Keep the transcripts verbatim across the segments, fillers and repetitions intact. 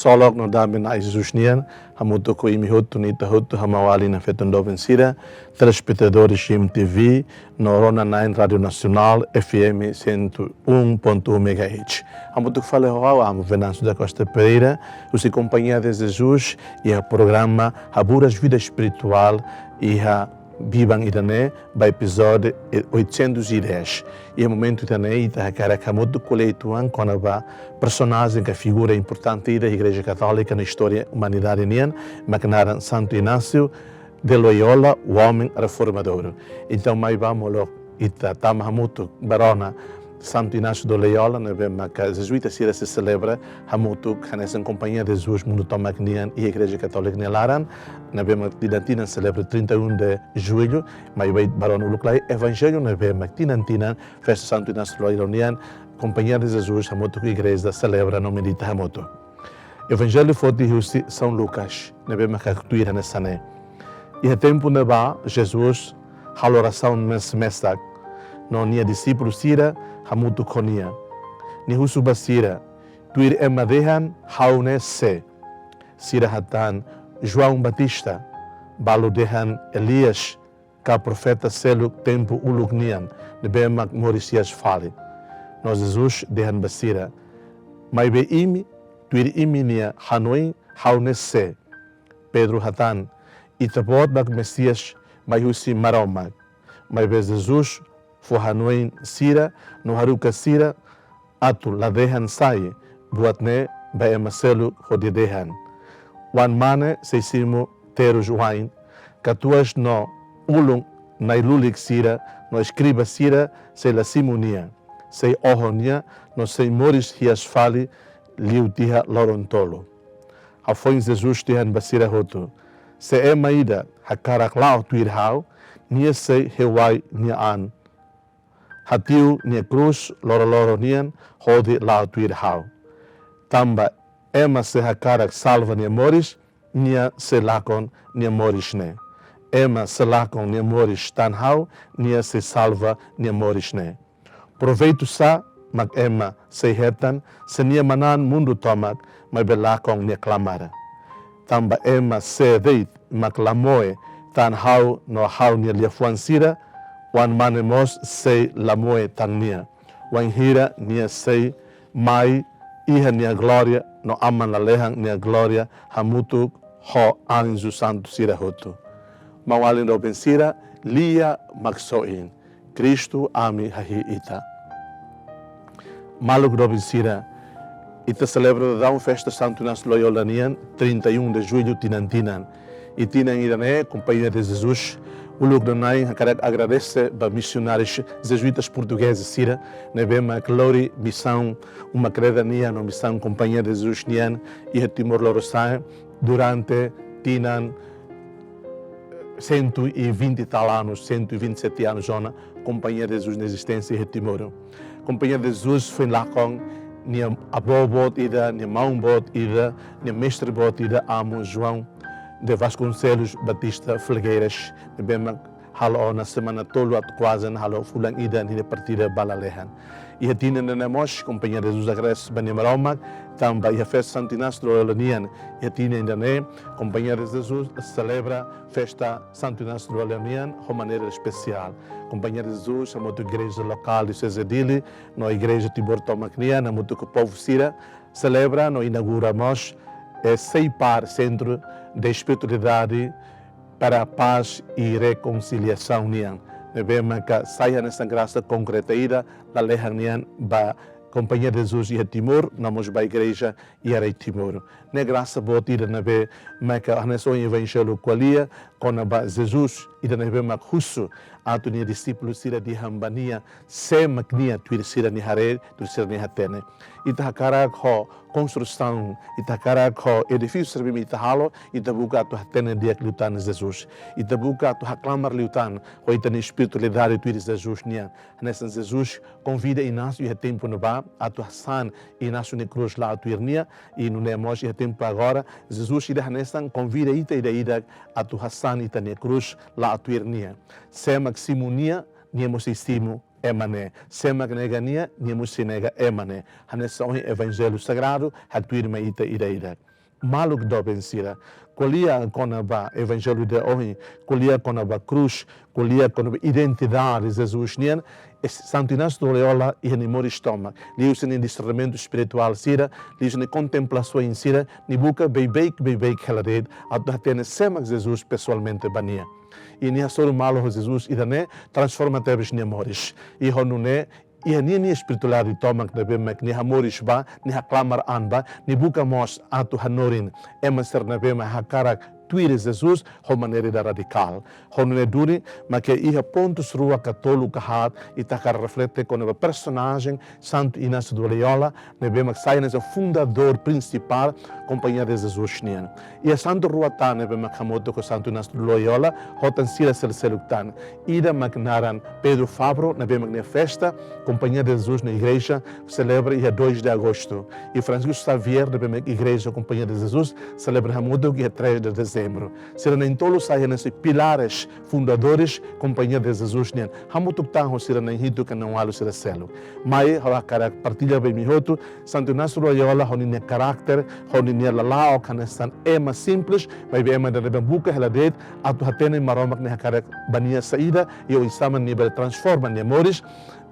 Ksolok no dame Na'i Jesus nian, hamutuk ho imi hotu, no ita hotu, ha'u-nia maluk feto doben sira, telespetadores M T V, no rona-na'in Rádio Nasionál, F M cento e um ponto um megahertz. Hamutuk fali ho ha'u, amu Venâncio da Costa Pereira, husi Companhia de Jesus, iha programa Haburas Vida Espiritual, iha biban ida-ne'e, ba epizódiu oitocentos e dez. Iha momentu ida-ne'e, ita hakarak hamutuk ko'alia uitoan kona-ba personajen ka figura importante ida iha Igreja Katólika no istória umanidade nian, mak naran Santo Inácio de Loyola, o homem reformador. Entaun, mai bá molok ita tama hamutuk ba rona Santo Inácio de Loyola, ne'ebé maka Jezuita sira sei selebra hamutuk hanesan Companhia de Jesus mundu tomak nian iha Igreja Katólika nia laran, ne'ebé maka tinan-tinan selebra trinta e um de julho, mai bá ita ba rona uluk lai Evanjellu ne'ebé maka tinan-tinan festa Santo Inácio de Loyola nian, Companhia de Jesus hamutuk ho Igreja selebra no medita hamutuk. Evanjellu foti husi São Lucas, ne'ebé maka tuir hanesan ne'e. Iha tempu ne'ebá, Jesus halo orasaun mes-, mesak, no nia dixípulu sira hamutuk ho nia. Nia husu ba sira: "Tuir ema dehan ha'u ne'e sé?" Sira hatán: "João Batista", balu dehan: "Elias, ka profeta seluk tempu uluk nian, ne'ebé mak moris hi'as fali." No Jesus dehan ba sira: "Maibé imi, tuir imi-nia hanoin ha'u ne'e sé?" Pedro hatán: "Ita-Boot mak Mesias mai husi Maromak." Maibé Jesus fó hanoin sira no haruka sira atu la dehan sai buat ne'e ba ema seluk hodi dehan: "Oan-mane sei simu terus wain, katuas no ulun-na'in-lulik sira no eskriba sira sei la simu nia, sei oho nia no sei moris hi'as fali liu tiha loron tolu." Hafoin Jesus dehan ba sira hotu: "Se ema ida hakarak la'o tuir ha'u, nia sei hewai nia an, hatiu nia krús loroloron nian hodi la'o tuir ha'u. Tanba ema se hakarak salva nia moris, nia sei lakon nia moris ne'e. Ema se lakon nia moris tan ha'u, nia sei salva nia moris ne'e. Proveitu sá mak ema sei hetan, se nia manán mundu tomak, maibé lakon nia klamar? Tanba ema sé de'it mak la moe tan ha'u no ha'u-nia liafuan sira, Oan-Mane mós sei la moe tan nia, wainhira nia sei mai iha nia glória no Aman Lalehan nia glória hamutuk ho anju santu sira hotu." Maluk doben sira, lia Maksoin, Kristu, ami hahi'i ita. Maluk doben sira, ita selebra daudaun festa Santo Inácio Loyola nian, trinta e um de julho tinan-tinan. I tinan ida-ne'e, Companhia de Jesus uluk nanain hakarak agradese ba misionárius jezuitas portugezes sira ne'ebé mak lori misaun Uma Kreda nian no misaun Companhia de Jesus nian iha Timor Lorosa'e durante tinan cento e vinte e tal anos, cento e vinte e sete anos ona, Companhia de Jesus nia ezisténsia iha Timor. Companhia de Jesus foin lakon nia avó boot ida, nia maun boot ida, nia mestre boot ida, Amu João de Vasconcelos Batista Felgueiras, ne'ebé mak halo ona semana tolu atu kuaze halo fulan ida nia partida ba lalehan. Iha tinan ida-ne'e mós, Companhia de Jesus agradese ba nia Maromak, tanba iha festa Santo Inácio de Loyola nian, iha tinan ida-ne'e, Companhia de Jesus selebra festa Santo Inácio de Loyola nian ho maneira espesiál. Companhia de Jesus hamutuk ho igreja lokál Dioseze Dili no igreja Timor tomak nian, hamutuk ho povu sira, selebra no inaugura mós, eh, CEIPAR, Centro de Espiritualidade para a Paz e Reconciliação nian, ne'ebé maka sai hanesan grasa konkreta ida lalehan nian ba Companhia de Jesus iha Timor, no mós ba igreja iha rai Timor. Ne'e grasa boot ida ne'ebé maka hanesan ohin Evanjellu ko'alia kona-ba Jesus ida ne'ebé mak husu atu nia dixípulu sira dehan ba nia sé mak nia tuir sira-nia haree, tuir sira-nia hatene. Ita hakarak ho konstrusaun, ita hakarak ho edifísiu sira ne'ebé ita halo, ita buka atu hatene di'ak liután Jesus. Ita buka atu haklamar liután ho ita-nia espiritualidade tuir Jesus nian. Hanesan Jesus konvida Inácio iha tempu ne'ebá atu hasán Inácio nia krús la'o tuir nia, i nune'e mós iha tempu agora, Jesus ida hanesan konvida ita ida-idak atu hasán ita-nia krús la'o tuir nia. Sé mak simu nia, nia mós sei simu ema ne'e. Sé mak nega nia, nia mós sei nega ema ne'e. Hanesan ohin Evanjellu Sagradu haktuir mai ita ida-idak. maluk doben sira. Ko'alia kona-ba evanjellu ida ohin, ko'alia kona-ba krús, ko'alia kona-ba identidade Jesus nian, es-, Santu Inácio de Loyola iha nia moris tomak, liuhusi nia disernimentu espirituál sira, liuhusi nia kontemplasaun sira, nia buka beibeik, beibeik hela de'it, atu hatene sé mak Jesus pesoalmente ba nia. I nia hasoru malu ho Jesus ida-ne'e transforma tebes nia moris. I ho nune'e, iha ninia espiritualidade tomak ne'ebé mak nia hamoris ba, nia haklamar an ba, nia buka mós atu hanorin ema sira ne'ebé mak hakarak tuir Jesus ho maneira ida radikál. Ho nune'e duni, mak iha pontus rua ka tolu ka haat, ita hakarak reflete kona-ba personajen Santu Inácio de Loyola, ne'ebé mak sai hanesan fundadór prinsipál Kompañia de Jesus nian. Iha santu rua tan ne'ebé mak hamutuk ho Santu Inácio de Loyola, ho tan sira sel-, seluk tan. Ida mak naran Pedro Fabro, ne'ebé mak nia festa Kompañia de Jesus nia igreja selebra iha dois de agosto. I Francisco Xavier, ne'ebé mak igreja Kompañia de Jesus selebra hamutuk iha três de dezembro. Sira na'in-tolu sai hanesan pilares fundadores Kompañia de Jesus nian. Hamutuk tan ho sira na'in-hitu ka na'in-ualu sira seluk. Mai ha'u hakarak partilla ba imi hotu, Santu Inácio Loyola ho ninia karakter, ho ninia lala'ok hanesan ema simples, maibé ema ida ne'ebé buka hela de'it atu hatene Maromak nia hakarak ba nia saida, i oinsá mak nia bele transforma nia moris,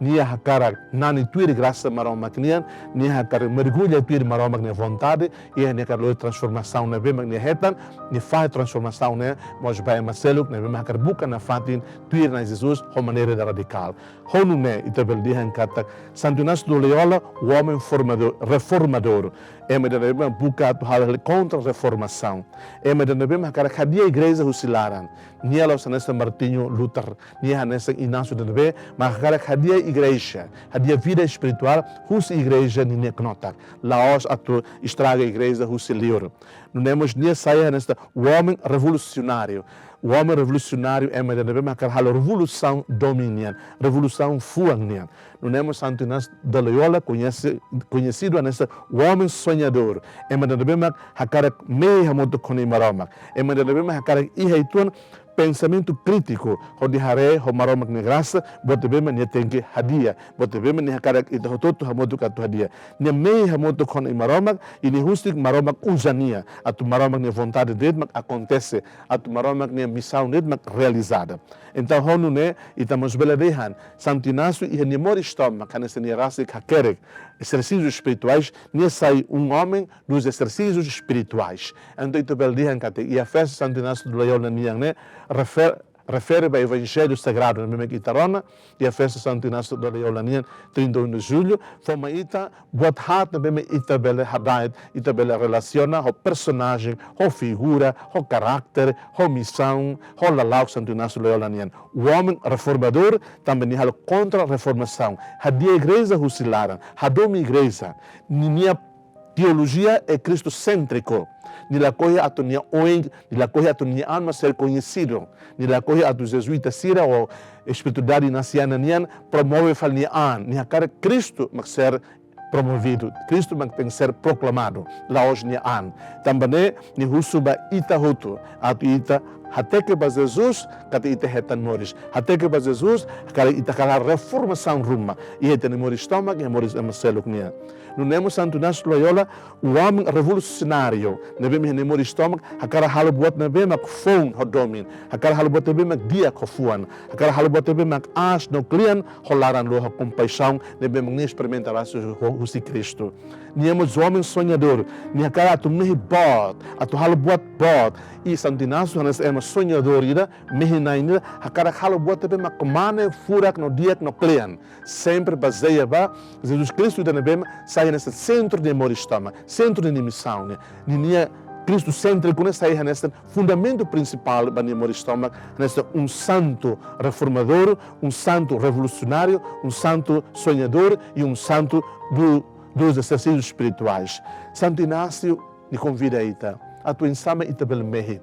nia hakarak nani tuir grasa Maromak nian, nia hakarak mergulla tuir Maromak nia vontade, i nia hakarak lori transformasaun ne'ebé mak nia hetan, nia fahe transformasaun ne'e mós ba ema seluk ne'ebé mak hakarak buka nafatin tuir Na'i Jesus ho maneira ida radikál. Ho nune'e ita bele dehan katak Santu Inácio de Loyola, o homem formador, reformador. Ema ida ne'ebé mak buka atu halo kontra-reformasaun. Ema ida ne'ebé mak hakarak hadi'a igreja husi laran. Nia la'ós hanesan Martinho Lutero, nia hanesan Inácio ida ne'ebé mak hakarak hadi'a igreja, hadi'a vida espirituál husi igreja ninia knotak. La'ós atu estraga igreja husi liur. Nune'e mós nia sai hanesan o homem revolucionário. O homem revolucionário ema ida ne'ebé mak hakarak halo revolusaun domin nian, revolusaun fuan nian. Nune'e mós Santu Inácio de Loyola koñese-, koñesidu hanesan o homem sonhador. Ema ida ne'ebé mak hakarak mehi hamutuk ho Na'i Maromak. Ema ida ne'ebé mak hakarak iha uitoan pensamentu krítiku, hodi haree ho Maromak nia grasa buat ne'ebé mak nia tenke hadi'a, buat ne'ebé mak nia hakarak ita hotu-hotu hamutuk atu hadi'a. Nia mehi hamutuk ho Na'i Maromak, i nia husik Maromak uza nia, atu Maromak nia vontade de'it mak akontese, atu Maromak nia misaun de'it mak realizada. Entaun, ho nune'e, ita mós bele dehan, Santu Inácio iha nia moris tomak, hanesan nia rasik hakerek, exercícios espirituais, nia sai um homem dos exercícios espirituais. Entaun, ita bele dehan katak iha festa Santu Inácio de Loyola nian ne'e, refer-, refere ba Evanjellu Sagradu ne'ebé mak ita rona, iha festa Santu Inácio de Loyola nian, trinta e um de julho, fó mai ita buat haat ne'ebé mak ita bele hada'et, ita bele relasiona ho personajen, ho figura, ho karakter, ho misaun, ho lala'ok Santu Inácio Loyola nian. O homem reformador, tanba nia halo kontra-reformasaun. Hadi'a igreja husi laran, hadomi igreja. Ninia teologia é cristocêntrico. Nia lakohi atu nia oin, nia lakohi atu nia an mak ser koñesidu. Nia lakohi atu jezuita sira ou espiritualidade inasiana nian promove fali nia an. Nia hakarak Kristu mak ser promovidu. Kristu mak tenke ser proklamadu, la'ós nia an. Tanba ne'e, nia husu ba ita hotu, atu ita hateke ba Jesus, katak ita hetan moris. Hateke ba Jesus, katak ita halo reformasaun ruma. Iha ita-nia moris tomak, iha moris ema seluk nian. Nune'e mós Santu Inácio Loyola, o homem revolucionário, ne'ebé mak iha nia moris tomak, hakarak halo buat ne'ebé mak foun ho domin, hakarak halo buat ne'ebé mak di'ak ho fuan, hakarak halo buat ne'ebé mak aas no kle'an ho laran-luak, ho kompaixaun ne'ebé mak nia esperimenta rasik ho, husi Kristu. Nia mós o homem sonhador, nia hakarak atu mehi boot, atu halo buat boot. I Santu Inácio hanesan ema sonhador ida, mehi-na'in ida, hakarak halo buat ne'ebé mak mane, furak no di'ak no kle'an. Sempre bazeia ba Jesus Kristu ida ne'ebé mak sai hanesan sentru nia moris tomak, sentru nia misaun nian. Ninia Kristu séntriku ne'e sai hanesan fundamentu prinsipál ba nia moris tomak, hanesan um santo reformador, um santo revolucionário, um santo sonhador e um santo do, dos exercícios espirituais. Santu Inácio nia konvida ita atu oinsá mak ita bele mehi,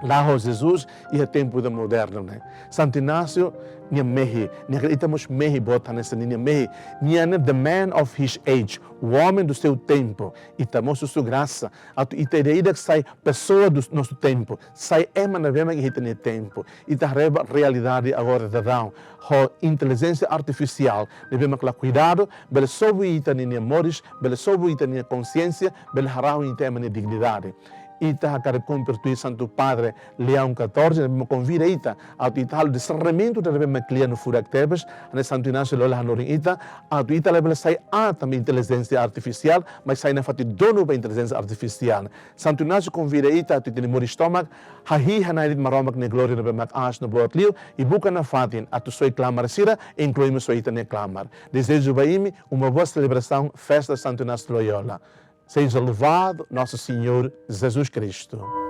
la'o ho Jesus iha tempu ida modernu ne'e. Santu Inácio nia mehi, nia hakarak ita mós mehi boot hanesan ninia mehi. Nia ne'e the man of his age, o homem do seu tempo. Ita mós husu grasa atu ita ida-idak sai pessoa do nosso tempo, sai ema ne'ebé mak iha ita-nia tempu. Ita haree ba realidade agora daudaun, ho intelijénsia artifisiál ne'ebé mak la kuidadu, bele sobu ita-nia moris, bele sobu ita-nia konxiénsia, bele harahun ita ema nia dignidade. Ita hakarak kumpre tuir Santu Padre Leão catorze, ne'ebé mak konvida ita atu ita halo disernimentu ne'ebé mak klia no furak tebes, hanesan Santu Inácio Loyola hanorin ita, atu ita labele sai aat ba intelijénsia artifisiál, mas sai nafatin donu ba intelijénsia artifisiál. Santu Inácio konvida ita atu ita-nia moris tomak hahi'i hana'i de'it Maromak nia glória ne'ebé mak aas no boot liu, i buka nafatin atu soe klamar sira, inklui mós soe ita-nia klamar. Dezeja ba imi uma boa celebração, festa Santo Inácio de Loyola. Seja louvado nosso Senhor Jesus Cristo.